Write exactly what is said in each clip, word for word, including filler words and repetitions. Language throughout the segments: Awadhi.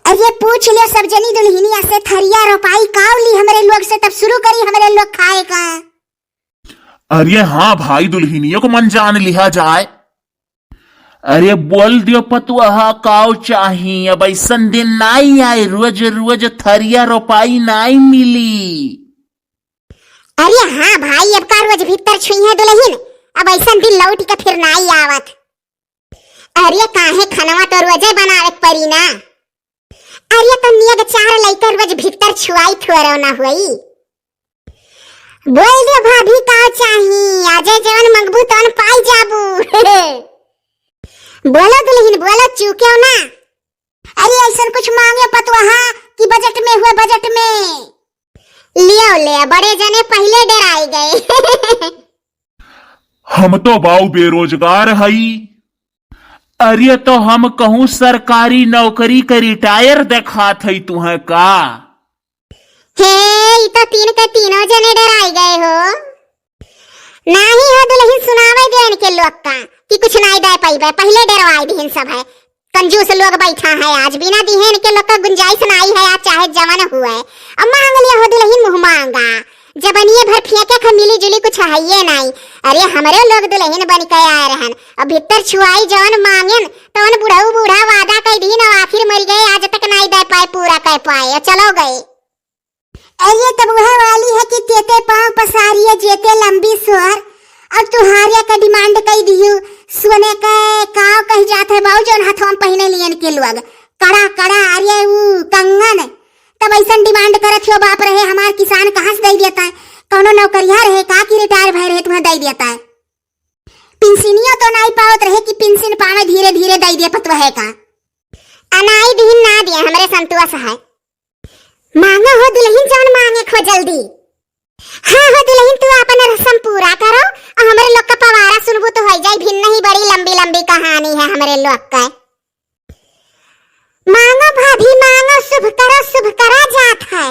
अरे पूछ ले सब जनी दुलहिनिया से, थरिया रोपाई काव ली हमरे लोग से, तब सुरू करी हमरे लोग खाए का। अरे हाँ भाई, दुलहिनियो को मन जान लिहा जाए। अरे बोल दियो पतुआहा, काव चाही, अब अइसन दिन नाई आए, रोज रोज थरिया रोपाई नाई मिली। अरे हाँ भाई, अब का रोज भित्तर छुइहैं दुलहिन, अब अइसन दिन लौटि के फिर नाई आवत। अरे काहे, खनवा तो रोजे बनावे के परी ना। अरे तो नेग चार लइका रोज भित्तर छुआई थोरो ना होई। बोल दियो भाभी का चाही, आजे जवन मंगबू तवन पाई जाबू। बोलो दुलहिन बोलो, चूकेव ना। अरे अइसन कुछ मांगे पतुआहा कि बजट में हुए, बजट में। लियो ले, बड़े जने पहिले डेराइ गए। हम तो बाऊ बेरोजगार हई। अरे तो हम कहूँ सरकारी नौकरी के रिटायर देखात हई तुहैं का? हे, ई तो तीन के तीनों जने डेराइ गए हो। नाही हो दुलहिन, सुनावे दे इनके लोग का कि कुछ नाई दे पइबे, पहिले डेरवाइ दिहिन सब है। कंजूस लोग बैठा है आज, बिना दिहे इनके लोग का गुंजाइश नाई है आज, चाहे जवन हुए। अब मांग लिया हो दुलहिन मुँह मांगा, जबनिये भर फेंके ख मिली जुली कुछ हइये नाई। अरे हमरे लोग दुलहिन बनि के आए रहन, अब भित्तर छुआई जवन मांगेन तवन बुढ़ऊ बूढ़ा वादा कइ दीन, अब आखिर मरि गए आज तक नाई दे पाए, पूरा कइ पाए, चलो गए। अरे तब वह वाली है कि तेते पाँव पसारिये जेते लंबी सोर, अब तुहारे का demand कइ दिहू, सोने के काव कहि जात है बाऊ जौन हथवा में पहिने लियन के लोग, कड़ा कड़ा, अरे ऊ कंगन, तब अइसन demand करत हो, बाप रहे हमार किसान कहाँ से दइ देता है, कौनो नौकरिया रहे का कि रिटायर भए रहे तुहैं दइ देता है, पिंसिनियो तो नाई पावत रहे कि पिंसिन पावे धीरे धीरे दइ दे पतुआ है का। अनाई दिहिन ना दिए हमरे संतुआ सहाय। मांगो हो दुलहिन जौन मांगे खो जल्दी। हाँ हो दुलहिन, तू आपन रसम पूरा करो, अउ हमरे लोग का पवारा सुनबू तो होइ जाई भिन्न ही बड़ी लंबी लंबी कहानी है हमरे लोग का। मांगो भाभी मांगो, शुभ करो शुभ करा जात है,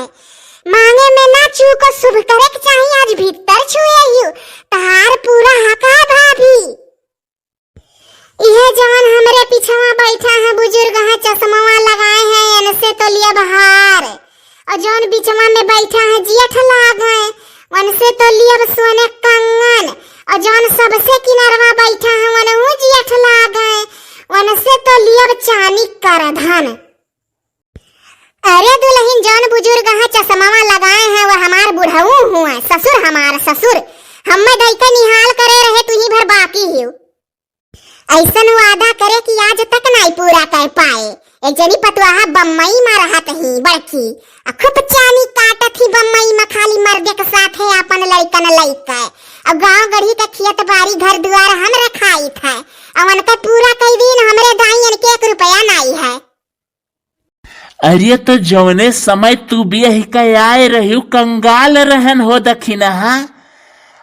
मांगे में ना चूको, शुभ करे के चाही, आज भित्तर छुए हियो, तहार पूरा हक है भाभी। इहे जवन हमरे पिछवा बैठा है बुजुर्ग है, चश्मवा लगाए है, इनसे तो लियब हार। अउ जौन बिचवा में बैठा है जेठ लाग है, उनसे तो लियब सोने कंगन। अउ जौन सबसे किनरवा बैठा है, उनहू जेठ लाग है, उनसे तो लियब चानी करधन। अरे दुलहिन, जौन बुजुर्ग है चश्मवा लगाए है, वह हमार बुढ़ऊ हुए, ससुर हमार ससुर। हम्मे धइके निहाल करे रहे, तुही भर बाकी हियो। अइसन वादा करे कि आज तक नाई पूरा कर पाए। एक जनी पतुआहा बम्बई मा रहत ही बड़की, अ खूब चानी काटत ही बम्बई मा, खाली मर्दे के साथे आपन लइकन लइके। अउ गाँव गढ़ी के खेत बारी घर दुआर हम रखाइत है, अउ उनके पूरा कइ दीन, हमरे दाई इनके एक रुपया नाई है। अरे तो जौने समय तू बियहि के आए रहिउ, कंगाल रहन हो दखिनहा।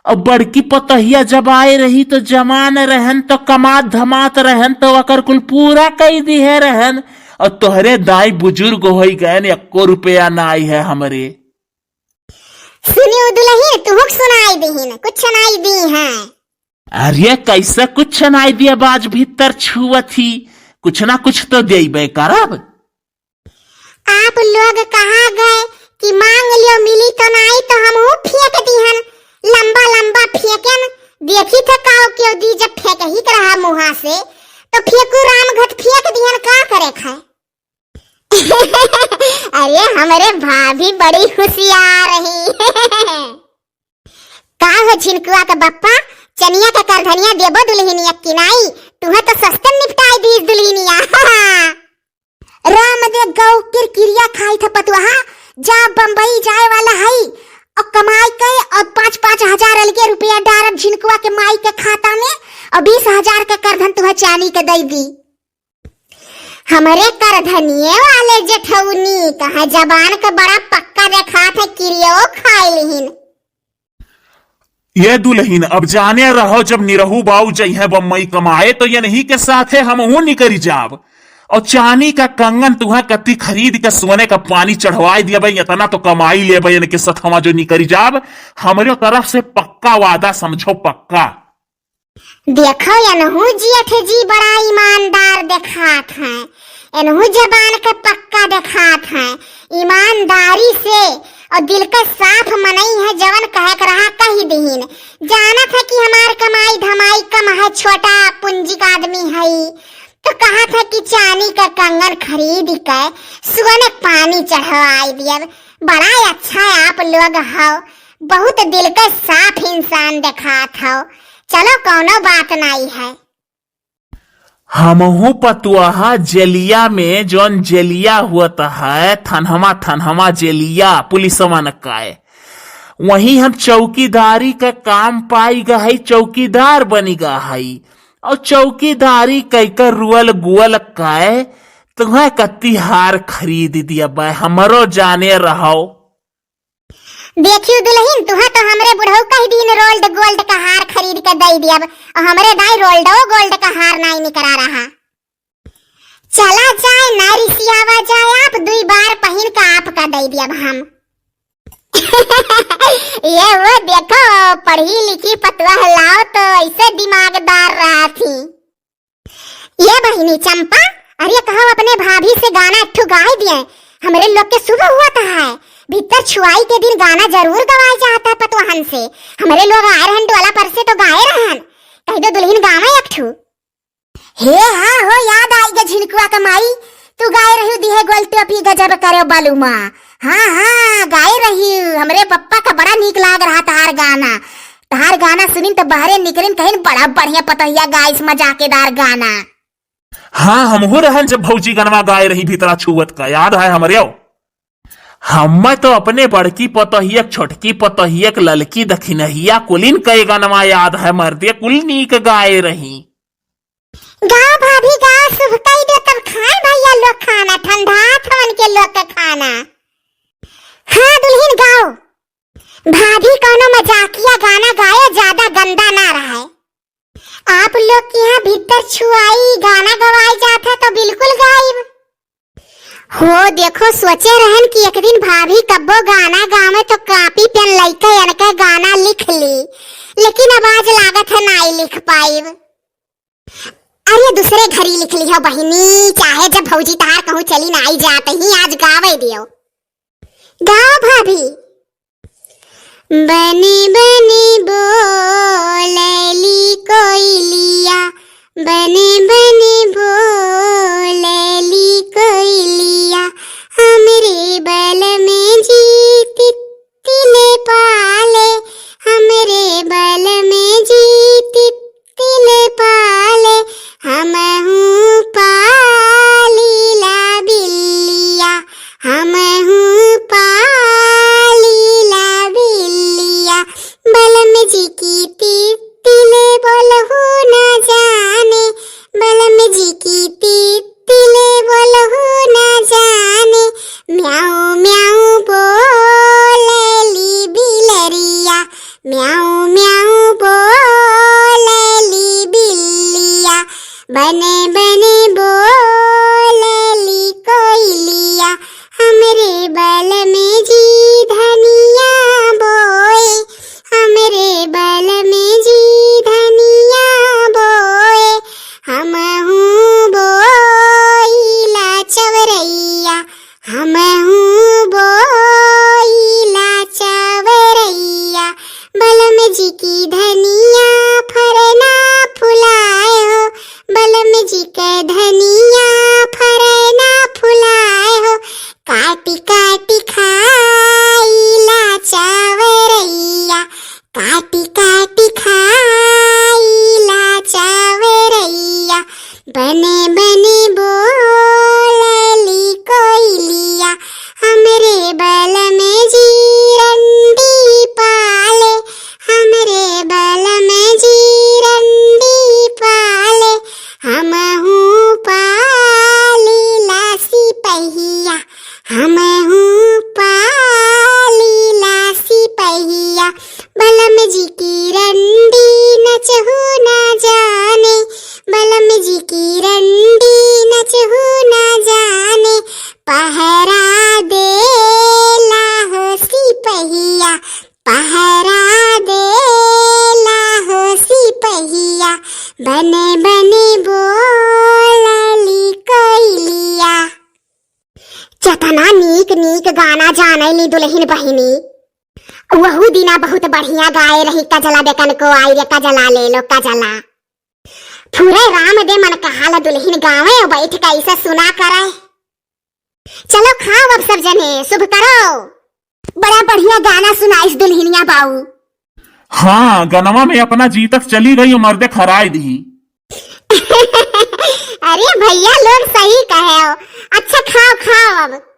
अउ बड़की पतोहिया जब आए रही तो जवान रहन, तो कमात धमात रहन, तो ओकर कुल पूरा कइ दिहे रहन। अउ तोहरे दाई बुजुर्ग होइ गएन, एक्को रुपया नाई है हमरे। सुनिउ दुलहिन, तुहुक सुनाई दिहिन, कुछ नाई दीहे। अरे कइसे कुछ नाई दिया, बाज भीतर छुअत ही, कुछ ना कुछ तो देबे करब। आप लोग कहा गए कि मांग लियो मिली तो नाई तो हमहू फेंक दिहन, लंबा लंबा फेंकेन, देखी थे काव केव दी, जब फेंक ही के रहा मुहा से तो फेंकू राम घट फेंक दिहन, का करे खाए। अरे हमरे भाभी बड़ी होशियार रही। का हो झिनकुआ के बप्पा, चनिया के करधनिया देबो दुलहिनिया कि नाई? तुहे तो सस्ते निपटाई दीस दुलहिनिया। राम दे गौ किरकिरिया खाई था पतुआहा, जा बम्बई जाए वाला हई, अउ कमाई के अउ पाँच पाँच हजार अलगे रुपया डारब झिनकुआ के माई के खाता में, अउ बीस हजार के करधन तुहे चानी के दई दी। हमरे करधनिये वाले जेठौनी कहाँ जबान के बड़ा पक्का देखात है, किरियो खाए लिहिन। ये दुलहिन, अब जाने रहो, जब निरहू बाऊ जइहें बम्बई कमाए, तो यनही के साथे हमहू निकरी जाब। अउ चानी का कंगन तुहें कत्ती खरीद के सोने का पानी चढ़वाए दिया भाई, इतना तो कमाई ले भाई, इनके सथवा जो निकरी जाब, हमरे तरफ से पक्का वादा समझो, पक्का। देखो, एनहू जेठ जी बड़ा ईमानदार देखात हैं, एनहू जबान के पक्का देखात हैं, ईमानदारी से और दिल के साफ मनई है, जवन कहे के रहा कहि दिहिन। जानत है कि हमार कमाई धमाई कम है, छोटा पूंजी का आदमी है, तो कहत है कि चानी का कंगन खरीद के सुगन के पानी चढ़वाई दियब। बड़ा अच्छा आप लोग हो, बहुत दिल के साफ इंसान देखात हो। चलो, कौनो बात नाई है। हमहू पतुआहा जेलिया में जौन जेलिया हुअत है, थनहमा थनहमा जेलिया पुलिसवन का है, वहीं हम चौकीदारी का काम पाई गा है, चौकीदार बनी गा है। और चौकीदारी कई कर रुअल गुअल का है, तुम्हें कत्ती हार खरीद दिया बा, हमरो जाने रहो। देखियो दुल्हन, तुहा तो हमरे बुढ़ऊ कहि दीन रोल्ड गोल्ड का हार खरीद के दई दियब, और हमरे दाई रोल्डो गोल्ड का हार नाई निकरा रहा। चला जाए, ना रिसियावा जाए, आप दुई बार पहिन के आपका दई दियब हम। ये वो देखो, पढ़ी लिखी पतुआ लाओ तो ऐसे दिमागदार रहा थी। ये बहिनी चंपा, अरे कहो अपने भाभी से गाना एक ठो गाय दिए, हमरे लोग के शुभ हुआ था है। भीतर छुआई के दिन गाना जरूर गवाए जाता है पतवाहन से। हमरे लोग आए रहन डोला पर से तो गाए रहन। कह दो दुल्हन गावे एक ठो। हे हाँ हो, याद आई गे झिनकुआ का माई, तू गाए रही दिहे गोल टोपी गजब करे बलुमा। हाँ हाँ, गाए रही, हमरे पप्पा का बड़ा नीक लाग रहा तहार गाना। तहार गाना सुनिन तो बहरे निकलिन, कहिन बड़ा बढ़िया पतोहिया गाइस, मजाकेदार गाना। हाँ, हमहू रहन जब भौजी गनवा गाए रही भीतरा छुअत का, याद है हमरे। हम्मे तो अपने बड़की पतोहिया, छोटकी पतोहिया, ललकी दखिनहिया, कुलिन कई गनवा याद है मर्दे, कुल नीक गाए रही। गाओ भाभी गाओ, शुभ कई दो तब खाए भैया लोग खाना, ठंडा थवन के लोग का खाना। हाँ दुल्हन गाओ। भाभी कौनो मजाकिया गाना गाए, ज्यादा गंदा ना रहे। आप लोग के यहाँ भीतर छुआई गाना गवाए जात है तो बिल्कुल गाइब। हो देखो, सोचे रहन कि एक दिन भाभी कब्बो गाना गावे तो कापी पेन लइके इनके गाना लिख ली, लेकिन अब आज लागत है नाई लिख पाइब। अरे दूसरे घरी लिख लिहो बहिनी, चाहे जब भौजी तहार कहूँ चली ना आई जात ही, आज गावे दियो। गाओ भाभी। बने बने बोलली कोइलिया, बने बने बोलली कोइलिया, हमरे बलम जी तितिल पाले, हमरे बलम जी तितिल पाले, हमहू पालीला बिल्लिया, हमहू पालीला बिल्लिया। बलम जी की तितिल बोलहु ना जाने, बलम जी की तितिल बोलहु ना जाने, म्याऊ म्याऊ बोलली बिलरिया, म्याऊ म्याऊ बोलली बिल्लिया, बने बने बोलली कोइलिया, हमरे बलम जी धनिया बोए, हमरे बलम जी धनिया बोए, हमहू बोइला चवरैया, हमहू बोइला चवरैया। बलम जी की धनिया फरना फुलाए हो, बलम जी के धनिया फरना फुलाए हो, काटी काटी खाइला चवरैया, काटी काटी खाइला चवरैया। बने बने बोलली कोइलिया, हमरे बलम जी रंडी पाले, हमरे बलम जी रंडी पाले, हमहू पालीला सिपहिया, हमहू पालीला सिपहिया। बलम जी की रंडी नचहु ना जाने, बलम जी की रंडी नचहु ना जाने, पहरा देला हो सिपहिया, पहरा देला हो सिपहिया, बने बने बोलली कोइलिया। केतना नीक नीक गाना जाने ली दुलहिन बहिनी। वहू दिना बहुत बढ़िया गाए रही, "कजला बेकन को आई रे, कजला ले लो कजला।" पूरे राम दे मन कहाला दुलहिन गावे बैठ के ऐसे सुना करे। चलो खाओ अब सब जने, शुभ करो। बड़ा बढ़िया गाना सुनाइस दुलहिनिया बाऊ। हाँ, गनवा में अपना जी तक चली गई, मर्दे खराई दी। अरे भैया लोग सही कहे हो। अच्छा खाओ, खाओ अब।